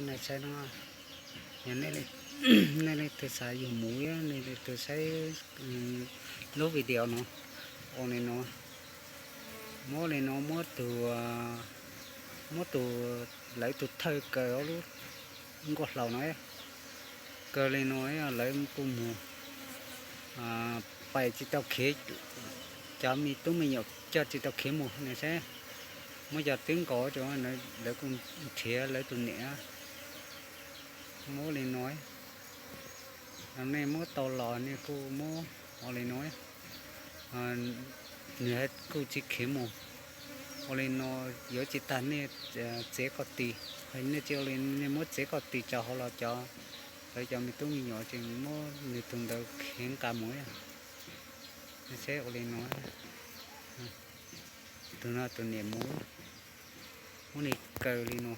Nej saib no, yog nej leej twg xav yug mus, nej leej twg saib lub video no, ua li no, muab li no, muab tus, muab tus, lawv tus thawj kaw lub nkuaj hlaus no, kaw li no, lawv kuj mus pais tsis tau khiav, cov me tub me nyuam coj tsis tau khiav mus ne seb. Muab cov twb nkaus, lawv kuj nrhiav lawv tus niam muab li no. Nej muab tau los nej kuj muab ua li no, nws kuj tsis khiav mus. Ua li no yuav tsis tag nej txiav kom tis, nej tsis ua li, nej muab txiav kom tis tso hauv los cov, lawv cov me tub me nyuam ces muab nws tus ntawd khiav nqa mus. Nej saib ua li no, tus no tus niam mus, muab nws kaw li no.